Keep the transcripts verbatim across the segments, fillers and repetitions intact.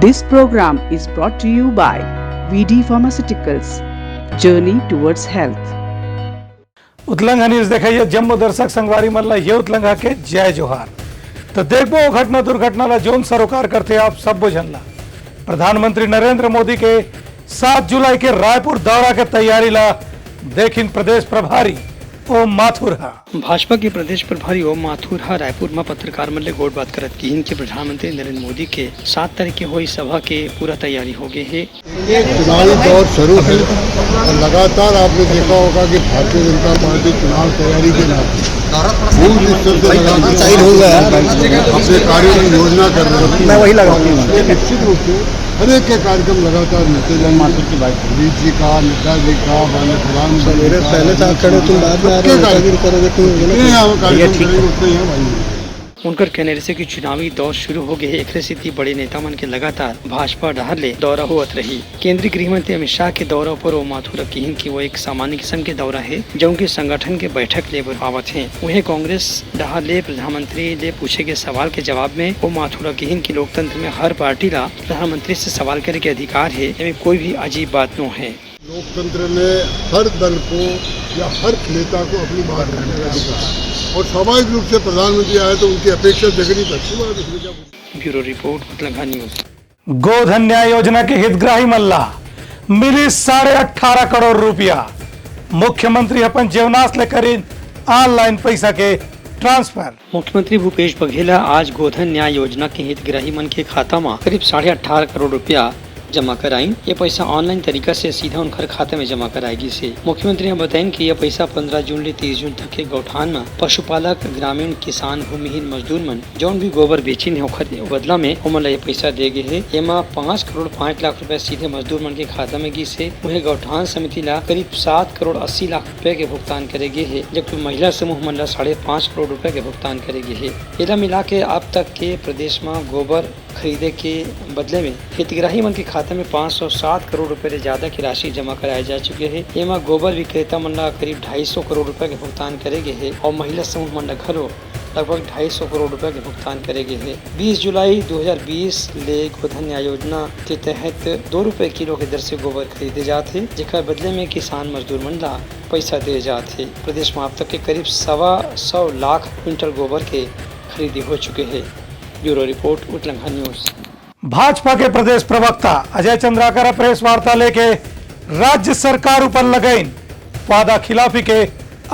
This program is brought to you by V D Pharmaceuticals, Journey Towards Health. Utlangha news देखइया जम्मो दर्शक संगवारी मन ला ये उतलंघा के जय जोहार। तो देखबो ओ घटना दुर्घटना ला जोन सरोकार करथे आप सब्बो झन ला। प्रधानमंत्री नरेंद्र मोदी के सात जुलाई के रायपुर दौरा के तैयारी ला देखिन प्रदेश प्रभारी ओम माथुर हा। भाजपा के प्रदेश प्रभारी ओम माथुर ह रायपुर म पत्रकार मन ले गोठबात करत किहिन कि प्रधानमंत्री नरेंद्र मोदी के सात तारीख के होई सभा के पूरा तैयारी हो गे हे। ये चुनावी दौर शुरू है और लगातार आपने देखा होगा कि भारतीय जनता पार्टी चुनाव तैयारी के नाते बूथ स्तर से लगातार साइड हो गया है। अपने कार्यों की योजना कर रहे हैं। मैं वही लगाऊंगा। ये निश्चित रूप से हर एक के कार्यक्रम लगातार मिलते जाएंगे। माथुर की बात। अमित जी का, नड्डा जी का, माननीय प्रधानमंत्री सवेरे का, पहले तो आप खड़े हो, तुम बाद में आ रहे हो, सबके कार्यक्रम। करोगे, तुम जितने यहाँ कार्यक्रम करेंगे, उतने यहाँ भाई। उनकर कहना रहिसे कि चुनावी दौर शुरू हो गे हे, एकरे सेती बड़े नेता मन के लगातार भाजपा डहार ले दौरा होवत रही। केंद्रीय गृह मंत्री अमित शाह के दौरा पर ओम माथुर किहिन कि वो एक सामान्य किसम के दौरा हे, जउन के संगठन के बैठक ले बर आवत हे। उहें कांग्रेस डहार ले प्रधानमंत्री ले पूछे गे सवाल के जवाब में ओम माथुर किहिन कि लोकतंत्र में हर पार्टी ला प्रधानमंत्री से सवाल करे के अधिकार हे, एमे कोई भी अजीब बात नो हे। लोकतंत्र में हर दल को या हर नेता को अपनी बात रखने का अधिकार है। और स्वाभाविक रूप से प्रधानमंत्री आए तो उनकी अपेक्षा जगनी तो अच्छी बात है, इसमें क्या बुरी? Bureau report, Utlangha news. Godhan Nyay Yojana के हितग्राही मन ला मिली साढ़े अठारह करोड़ रुपया। मुख्यमंत्री अपन जेवनास ले करिन ऑनलाइन पैसा के ट्रांसफर। मुख्यमंत्री भूपेश बघेल ह आज गोधन न्याय योजना के हितग्राही मन के खाता म करीब साढ़े अठारह करोड़ रुपया जमा कराइन। ये पैसा ऑनलाइन तरीका से सीधा उनकर खाता में जमा कराए गिस हे। मुख्यमंत्री ह बताइन कि ये पैसा पंद्रह जून ले तीस जून तक के गौठान म पशुपालक, ग्रामीण, किसान, भूमिहीन मजदूर मन जौन भी गोबर बेचिन हे, ओखर बदला में ओमन ला ये पैसा दे गे हे। एमा पाँच करोड़ पाँच लाख रुपया सीधे मजदूर मन के खाता में गिस हे। उहें गौठान समिति ला करीब सात करोड़ अस्सी लाख रुपया के भुगतान करे गे हे, जबकि महिला समूह मन ला साढ़े पाँच करोड़ रुपया के भुगतान करे गे हे। एला मिला के अब तक के प्रदेश म गोबर खरीदे के बदले में हितग्राही मन के खाता में पाँच सौ सात करोड़ रुपए ले ज्यादा के राशि जमा कराए जा चुके हे। एमा गोबर विक्रेता मन ला करीब ढाई सौ करोड़ रुपए के भुगतान करे गे हे और महिला समूह मन ला घलो लगभग ढाई सौ करोड़ रुपए के भुगतान करे गे हे। बीस जुलाई दो हज़ार बीस ले गोधन न्याय योजना के तहत दो रुपए किलो के दर से गोबर खरीदे जात हे, जेकर बदले में किसान मजदूर मन ला पैसा दे जात हे। प्रदेश में अब तक के करीब सवा सौ लाख क्विंटल गोबर के खरीदी हो चुके हे। Bureau report, Utlangha news. Bhajpa के प्रदेश प्रवक्ता अजय चंद्राकर ह प्रेस वार्ता लेके राज्य सरकार ऊपर लगाइन वादा खिलाफी के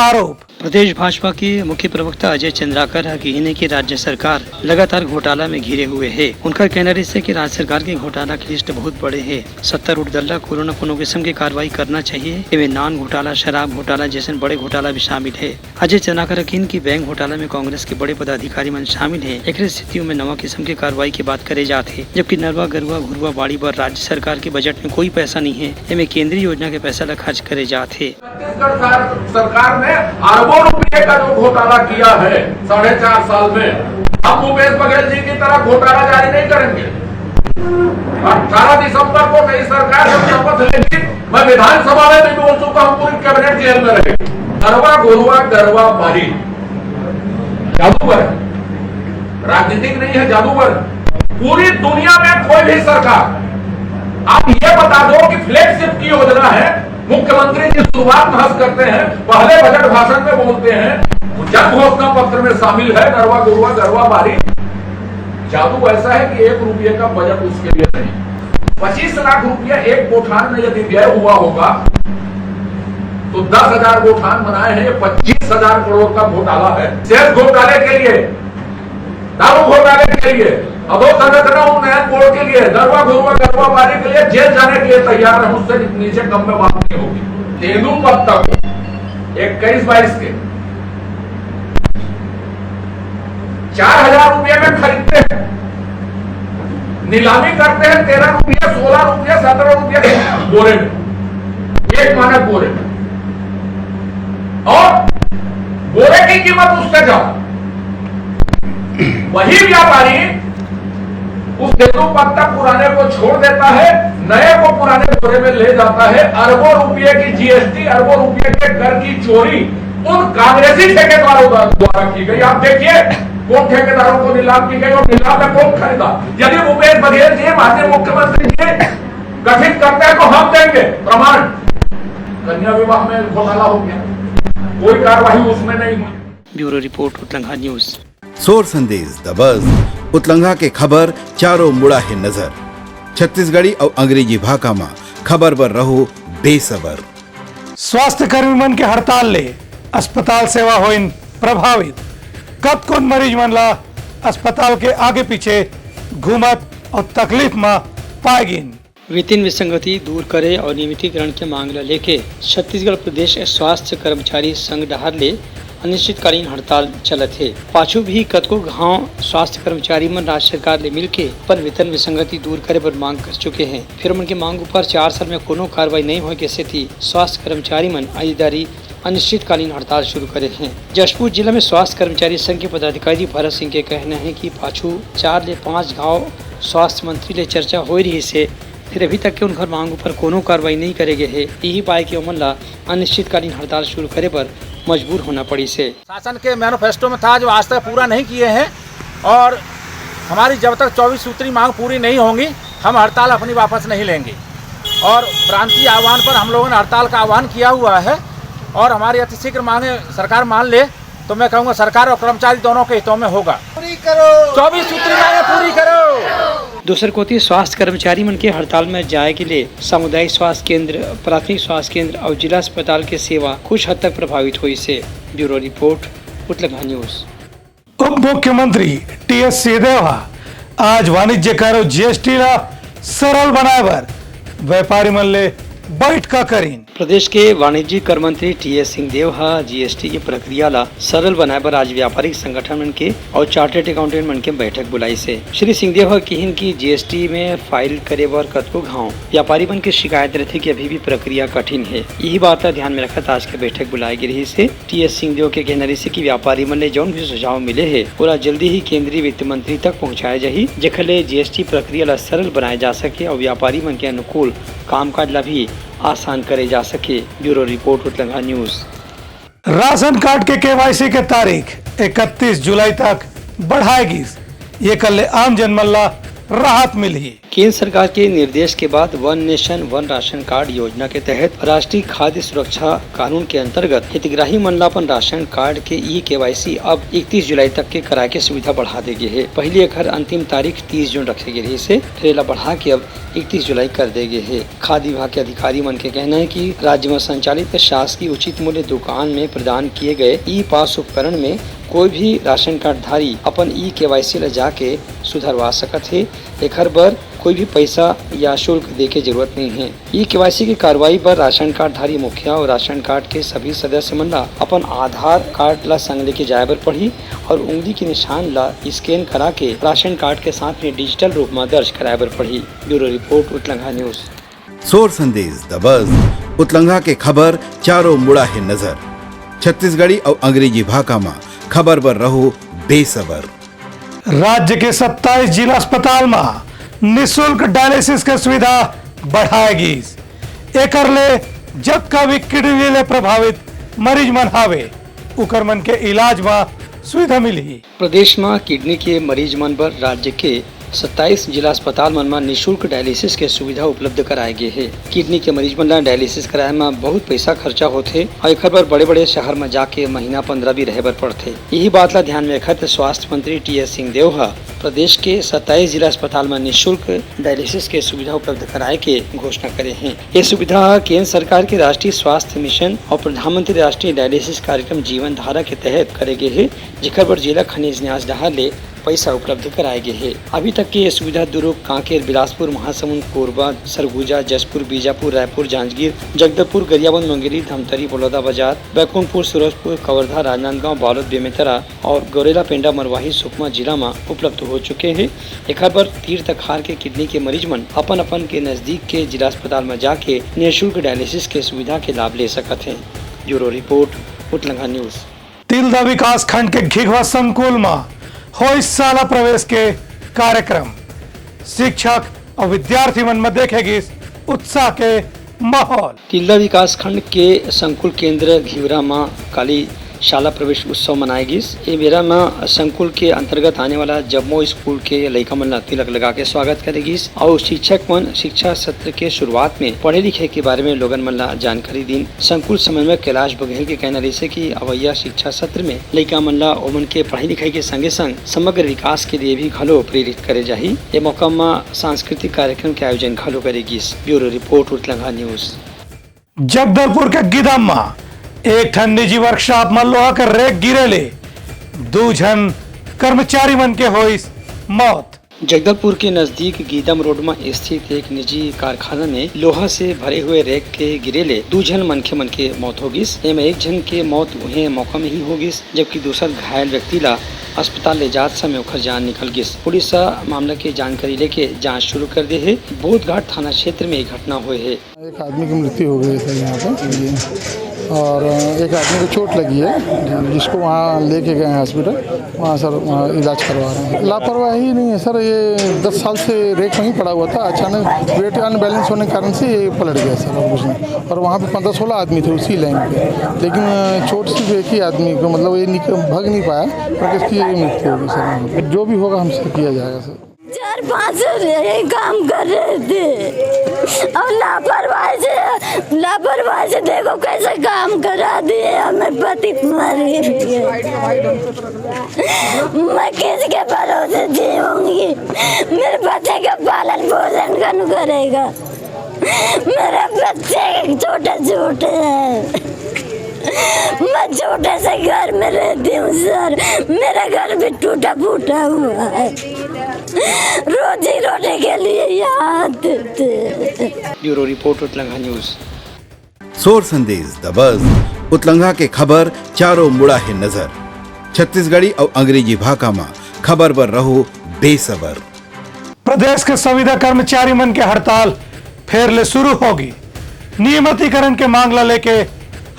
आरोप। प्रदेश भाजपा के मुख्य प्रवक्ता अजय चंद्राकर ह किहिन हे कि राज्य सरकार लगातार घोटाला में घिरे हुए हे। उनकर कहना रहिसे कि राज्य सरकार के घोटाला के लिस्ट बहुत बड़े हे। सत्तारूढ़ दल ला कोनो न कोनो किस्म के कार्रवाई करना चाहिए। एमे नान घोटाला, शराब घोटाला जैसन बड़े घोटाला भी शामिल हे। अजय चंद्राकर ह किहिन कि बैंक घोटाला में कांग्रेस के बड़े पदाधिकारी मन शामिल हे, एकरे सेती ओमे नवा किस्म के कार्रवाई के बात करे जात हे, जबकि नरवा, गरुवा, घुरुवा, बाड़ी बर राज्य सरकार के बजट में कोई पैसा नहीं हे। एमे केंद्रीय योजना के पैसा ला खर्च करे जात हे। छत्तीसगढ़ सर-, सरकार ने अरबों रुपए का जो घोटाला किया है साढ़े चार साल में, हम भूपेश बघेल जी की तरह घोटाला जारी नहीं करेंगे। अठारह दिसंबर को नई सरकार जब शपथ लेगी, मैं विधानसभा में भी बोल चुका हूं, पूरी कैबिनेट जेल में रहेगी। अरवा घुरवा गरवा बारी, जादूगर, राजनीतिक नहीं है, जादूगर। पूरी दुनिया में कोई भी सरकार, आप ये बता दो कि फ्लैगशिप की योजना है, मुख्यमंत्री जी शुरुआत महज करते हैं, पहले बजट भाषण में बोलते हैं, जन घोषणा पत्र में शामिल है नरवा गुरुआ गरवा बारी। जादू ऐसा है कि एक रुपये का बजट उसके लिए नहीं। पच्चीस लाख रुपया एक गोठान में यदि व्यय हुआ होगा तो दस हजार गोठान बनाए हैं, ये पच्चीस हजार करोड़ का घोटाला है। सेस घोटाले के लिए, दारू घोटाले के लिए, अधोसंरचना उन्नयन बोर्ड के लिए, नरवा घुरवा गरवा बारी के लिए जेल जाने के लिए तैयार है, उससे नीचे कम में बात नहीं होगी। तेंदूपत्ता को इक्कीस बाईस के चार हजार रुपये में खरीदते हैं, नीलामी करते हैं तेरह रुपये, सोलह रुपये, सत्रह रुपये बोरे में, एक मानक बोरे में, और बोरे की कीमत उससे ज्यादा। वही व्यापारी उस तेंदूपत्ता पुराने को छोड़ देता है, नए को पुराने बोरे में ले जाता है। अरबों रुपये की जीएसटी, अरबों रुपये के कर की चोरी उन कांग्रेसी ठेकेदारों द्वारा की गई। आप देखिए, कौन ठेकेदारों को नीलाम की गई और नीलाम में कौन खरीदा? यदि भूपेश बघेल जी, माननीय मुख्यमंत्री जी, कथित करते हैं तो हम देंगे प्रमाण। कन्या विवाह में घोटाला हो गया, कोई कार्रवाई उसमें नहीं हुई। Bureau report, Utlangha news. सोर संदेश दबस, उतलंघा के खबर चारों मुड़ा हे नजर। छत्तीसगढ़ी अउ अंग्रेजी भाखा म खबर बर रहो बेसबर। स्वास्थ्य कर्मी मन के हड़ताल ले अस्पताल सेवा होइन प्रभावित। कतकोन मरीज मन ला अस्पताल के आगे पीछे घूमत अउ तकलीफ म पाए गिन। वेतन विसंगति दूर करे और नियमितीकरण के मांग ला लेके छत्तीसगढ़ प्रदेश स्वास्थ्य कर्मचारी संघ डहार ले अनिश्चितकालीन हड़ताल चलत हे। पाछू भी कतको घाव स्वास्थ्य कर्मचारी मन राज्य सरकार ले मिलके अपन वेतन विसंगति दूर करे बर मांग कर चुके हैं। फिर मन के मांग ऊपर चार साल में कोनो कार्रवाई नहीं होए के सेती स्वास्थ्य कर्मचारी मन आधिदारी अनिश्चितकालीन हड़ताल शुरू करे हैं। जशपुर जिला में स्वास्थ्य कर्मचारी संघ के पदाधिकारी भरत सिंह के कहना है कि पाछू चार ले पांच घाव स्वास्थ्य मंत्री ले चर्चा होए रहिस हे, फिर अभी तक के उनकर मांग ऊपर कोनो कार्रवाई नहीं करे गए हे। यही पाए कि ओमन ला अनिश्चितकालीन हड़ताल शुरू करे बर मजबूर होना पड़िस हे। शासन के मैनिफेस्टो में था, जो आज तक पूरा नहीं किए हैं, और हमारी जब तक चौबीस सूत्री मांग पूरी नहीं होंगी, हम हड़ताल अपनी वापस नहीं लेंगे। और प्रांतीय आह्वान पर हम लोगों ने हड़ताल का आह्वान किया हुआ है, और हमारी अतिशीघ्र मांगे सरकार मान ले, तो मैं कहूँगा, सरकार और कर्मचारी दोनों के हितों में होगा। पूरी करो, चौबीस सूत्री मांगे पूरी करो। दूसर कोति, स्वास्थ्य कर्मचारी मन के हड़ताल में जाए के लिए सामुदायिक स्वास्थ्य केंद्र, प्राथमिक स्वास्थ्य केंद्र और जिला अस्पताल के सेवा कुछ हद तक प्रभावित होइस हे। Bureau report, Utlangha news. उप मुख्यमंत्री टीएस सिंहदेव ह आज वाणिज्य कर अउ जीएसटी ला सरल बनाए बर व्यापारी मन ले बैठका करिन। प्रदेश के वाणिज्य कर मंत्री टीएस सिंहदेव ह जीएसटी के प्रक्रिया ला सरल बनाए बर आज व्यापारिक संगठन मन के और चार्टर्ड अकाउंटेंट मन के बैठक बुलाइस हे। श्री सिंहदेव ह किहिन कि जीएसटी में फाइल करे बर कतको घाव व्यापारी मन के शिकायत रहिथे कि अभी भी प्रक्रिया कठिन हे। यही बात ला ध्यान में रखत आज के बैठक बुलाए गे रहिस हे। टीएस सिंहदेव के कहना रहिस हे कि व्यापारी मन ले जौन भी सुझाव मिले हे, ओला जल्दी ही केंद्रीय वित्त मंत्री तक पहुंचाए जाही, जेखर ले जीएसटी प्रक्रिया ला सरल बनाए जा सके और व्यापारी मन के अनुकूल कामकाज ला भी आसान करे जा सके। Bureau report, Utlangha news. Ration card के केवाईसी के तारीख इकतीस जुलाई तक बढ़ाए गिस, येकर ले आम जनमन ला राहत मिलही। केंद्र सरकार के निर्देश के बाद वन नेशन वन राशन कार्ड योजना के तहत राष्ट्रीय खाद्य सुरक्षा कानून के अंतर्गत हितग्राही मन ला अपन राशन कार्ड के ई केवाईसी अब इकतीस जुलाई तक के कराए के सुविधा बढ़ा दे गे हे। पहिली एखर अंतिम तारीख तीस जून रखे गे रहिस हे, फिर एला बढ़ा के अब इकतीस जुलाई कर दे गे हे। खाद्य विभाग के अधिकारी मन के कहना हे कि राज्य में संचालित शासकीय उचित मूल्य दुकान में प्रदान किए गए ई पास उपकरण में कोई भी राशन कार्ड धारी अपन ई केवाईसी ला जाके सुधरवा सकत हे। एखर बर कोई भी पैसा या शुल्क दे के जरूरत नहीं है। ई केवाईसी के कार्रवाई बर राशन कार्ड धारी मुखिया और राशन कार्ड के सभी सदस्य मन ला अपन आधार कार्ड ला संग लेके जाए बर पड़ही और उंगली के निशान ला स्कैन करा के राशन कार्ड के साथ में डिजिटल रूप में दर्ज कराए बर पड़ही। Bureau report, Utlangha news. सोर संदेश दबस, उतलंघा के खबर चारों मुड़ा हे नजर। छत्तीसगढ़ी अउ अंग्रेजी भाखा म खबर बर रहो बेसबर। राज्य के सत्ताईस जिला अस्पताल म निशुल्क डायलिसिस के सुविधा बढ़ाए गिस। एकर ले जतका भी किडनी ले प्रभावित मरीज मन हावे, उकर मन के इलाज म सुविधा मिलही। प्रदेश म किडनी के मरीज मन बर राज्य के सत्ताईस जिला अस्पताल मन म निशुल्क डायलिसिस के सुविधा उपलब्ध कराए गे हे। किडनी के मरीज मन ल डायलिसिस कराए म बहुत पैसा खर्चा होथे और एखर बर बड़े-बड़े शहर म जाके महीना पंद्रह भी रहे बर पड़थे। यही बात ला ध्यान में रखत स्वास्थ्य मंत्री टीएस सिंहदेव ह प्रदेश के सत्ताईस जिला अस्पताल म निशुल्क डायलिसिस के सुविधा उपलब्ध कराए के घोषणा करे हे। ये सुविधा ह केंद्र सरकार के राष्ट्रीय स्वास्थ्य मिशन और प्रधानमंत्री राष्ट्रीय डायलिसिस कार्यक्रम जीवन धारा के तहत करे गे हे, जेकर बर जिला खनिज न्यास डहार ले पैसा उपलब्ध कराए गे हे। अभी तक के ये सुविधा दुर्ग, कांकेर, बिलासपुर, महासमुंद, कोरबा, सरगुजा, जशपुर, बीजापुर, रायपुर, जांजगीर, जगदलपुर, गरियाबंद, मुंगेली, धमतरी, बलौदाबाजार, बैकुंठपुर, सूरजपुर, कवर्धा, राजनांदगांव, बालोद, बेमेतरा और गौरेला, पेंडा, मरवाही, सुकमा जिला म उपलब्ध हो चुके हे। एखर बर तीर तखार के किडनी के मरीज मन अपन अपन के नजदीक के जिला अस्पताल म जाके निःशुल्क डायलिसिस के सुविधा के लाभ ले सकत हे। Bureau report, Utlangha news. Tilda विकास खंड के घिघवा संकुल म होइस शाला प्रवेश के कार्यक्रम, शिक्षक अउ विद्यार्थी मन म देखे गिस उत्साह के माहौल। तिल्दा विकास खंड के संकुल केंद्र घिघवा म काली शाला प्रवेश उत्सव मनाए गिस। ए बेरा म संकुल के अंतर्गत आने वाला जम्मो स्कूल के लइका मन ला तिलक लगा के स्वागत करे गिस अउ शिक्षक मन शिक्षा सत्र के शुरुआत में पढ़े लिखे के बारे में लोगन मन ला जानकारी दीन। संकुल समन्वयक कैलाश बघेल के कहना रहिसे कि अवइया शिक्षा सत्र में लइका मन ला ओमन के पढ़ाई लिखाई के संगे संग समग्र विकास के लिए भी घलो प्रेरित करे जाही। ए मौका म सांस्कृतिक कार्यक्रम के आयोजन घलो करे गिस। Bureau report, Utlangha news. Jagdalpur के गीदम म एक ठन निजी वर्कशॉप म लोहा के रेक गिरे ले दू झन कर्मचारी मन के होइस मौत। जगदलपुर के नजदीक गीदम रोड म स्थित एक निजी कारखाना में लोहा से भरे हुए रेक के गिरे ले दू झन मनखे मन के मौत हो गिस। एमा एक झन के मौत उहें मौका में ही हो गिस, जबकि दूसर घायल व्यक्ति ला अस्पताल ले जात समय ओखर जान निकल गिस। पुलिस ह मामला के जानकारी लेके जांच शुरू कर दे हे। बोधघाट थाना क्षेत्र में ये घटना हुए हे। एक आदमी की मृत्यु हो गई है सर यहाँ पे, जी। और एक आदमी को चोट लगी है, जिसको वहाँ लेके गए हैं हॉस्पिटल। वहाँ सर, वहाँ इलाज करवा रहे हैं। लापरवाही नहीं है सर, ये दस साल से रेक वहीं पड़ा हुआ था। अचानक वेट अनबैलेंस होने के कारण से ये पलट गया सर, और कुछ नहीं। और वहाँ पे पंद्रह सोलह आदमी थे उसी लाइन पे, लेकिन चोट सिर्फ एक ही आदमी को, मतलब, ये निक-, भाग नहीं पाया, पर इसकी ये मृत्यु हो गई सर। जो भी होगा, हमसे किया जाएगा सर। चार पांच से यही काम कर रहे थे और लापरवाही से, लापरवाही से देखो कैसे काम करा दिए हमें, पति मर गए। मैं किसके भरोसे जीऊंगी? मेरे बच्चे का पालन पोषण कौन करेगा? मेरे बच्चे छोटे छोटे हैं। मैं छोटे से घर में रहती हूँ सर, मेरा घर भी टूटा फूटा हुआ है। रोजी रोटी के लिए यहाँ आते थे। Bureau report, Utlangha news. सोर संदेश दबस, उतलंघा के खबर चारों मुड़ा हे नजर। छत्तीसगढ़ी अउ अंग्रेजी भाखा म खबर बर रहो बेसबर। प्रदेश के संविदा कर्मचारी मन के हड़ताल फेर ले शुरू होगी। नियमितीकरण के मांग ला लेके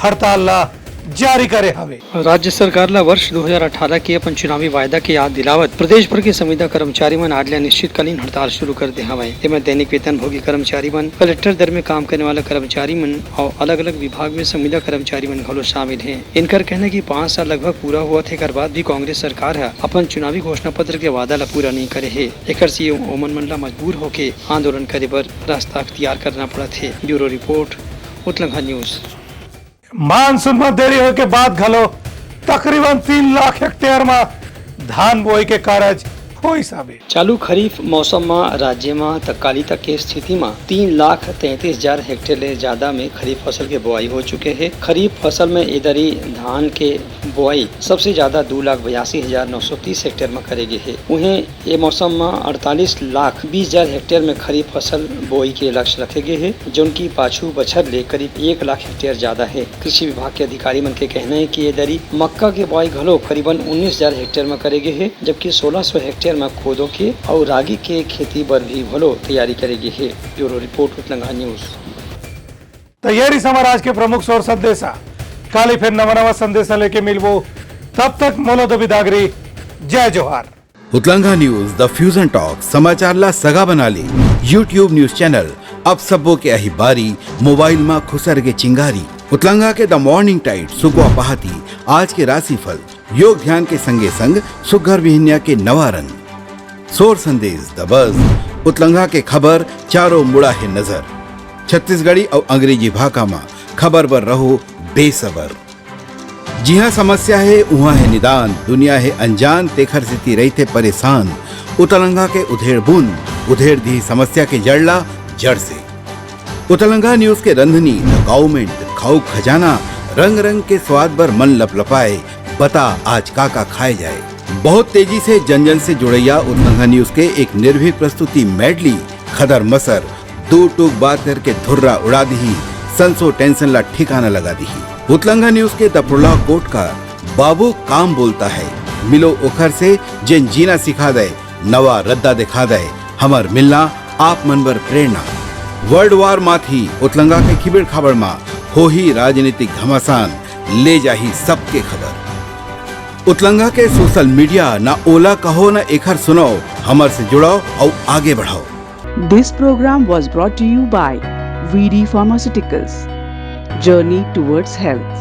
हड़ताल ला जारी करे हवे। राज्य सरकार ला वर्ष दो हज़ार अठारह के अपन चुनावी वायदा के याद दिलावत प्रदेश भर के संविदा कर्मचारी मन आज ले अनिश्चितकालीन हड़ताल शुरू कर दे हवय। एमा दैनिक वेतन भोगी कर्मचारी मन, कलेक्टर दर में काम करने वाला कर्मचारी मन अउ अलग-अलग विभाग में संविदा कर्मचारी मन घलो शामिल हे। इनकर कहना हे कि पाँच साल लगभग पूरा होवत हे, एकर बाद भी कांग्रेस सरकार ह अपन चुनावी घोषणा पत्र के वादा ला पूरा नइ करे हे। एकर से ओमन मन ला मजबूर होके आंदोलन करे बर रास्ता अख्तियार करना पड़त हे। Bureau report, Utlangha news. Monsoon म देरी होए के बाद घलो तकरीबन तीन लाख हेक्टेयर म धान बोई के कारज होइस हवे। चालू खरीफ मौसम म राज्य म तत्काली तक के स्थिति म तीन लाख तैंतीस हजार हेक्टेयर ले जादा में खरीफ फसल के बोआई हो चुके हे। खरीफ फसल में ए दरी धान के बोआई सबसे जादा दू लाख बयासी हजार नौ सौ तीस हेक्टेयर म करे गे हे। उहें, ए मौसम म अड़तालीस लाख बीस हजार हेक्टेयर में खरीफ फसल बोई के लक्ष्य रखे गे हे, जोन की पाछू बछर ले करीब एक लाख हेक्टेयर जादा हे। कृषि विभाग के अधिकारी मन के कहना हे कि ए दरी मक्का के बोआई घलो करीबन उन्नीस हजार हेक्टेयर म करे गे हे, जबकि सोलह सौ हेक्टेयर म कोदो के अउ रागी के खेती बर भी घलो तैयारी करे गे हे। Bureau report, Utlangha news. त ये रिहिस हमर आज के प्रमुख सोर संदेशा। काली फिर नवा नवा संदेशा लेके मिलबो, तब तक मोला दो बिदागरी, जय जोहार। उतलंघा न्यूज, द फ्यूजन टॉक, समाचार ला सगा बना ले। YouTube न्यूज चैनल अब सबो के आही बारी, मोबाइल मा खुसर के चिंगारी। उतलंघा के द मॉर्निंग टाइड, सुकवा पहाती, आज के राशिफल, योग ध्यान के संगे संग सुग्घर बिहनिया के नवा रंग। सोर संदेश दबस, उतलंघा के खबर चारों मुड़ा हे नजर। छत्तीसगढ़ी अउ अंग्रेजी भाखा मा खबर बर रहो बेसबर। जिहाँ समस्या हे, उहाँ हे निदान, दुनिया हे अनजान, तेखर सेती रहिथे परेशान। उतलंघा के उधेड़ बुन, उधेड़ दिही समस्या के जड़ ला जड़ से। उतलंघा न्यूज के रंधनी, द गाउमेंट, खाऊ खजाना, रंग रंग के स्वाद बर मन लपलपाए, बता आज का का खाए जाए। बहुत तेजी से जन जन से जुड़ैया उतलंघा न्यूज के एक निर्भीक प्रस्तुति मेडली, खदर मसर, दू टूक बात करके धुर्रा उड़ा दिही, संसो टेंशन ला ठिकाना लगा दिही। उतलंघा न्यूज के दफरुला कोटकार, बाबू काम बोलता है, मिलो ओखर से जेन जीना सिखा दे, नवा रद्दा दिखा दे, हमर मिलना आप मन बर प्रेरणा। वर्ल्ड वार माथी उतलंगा के खिबेड़ खाबड़ मा होही राजनीतिक घमासान, ले जाही सबके खबर। उतलंगा के सोशल मीडिया, ना ओला कहो ना एखर सुनाओ, हमर से जुड़ाओ अउ आगे बढ़ाओ। This program was brought to you by V D Pharmaceuticals, Journey Towards Health.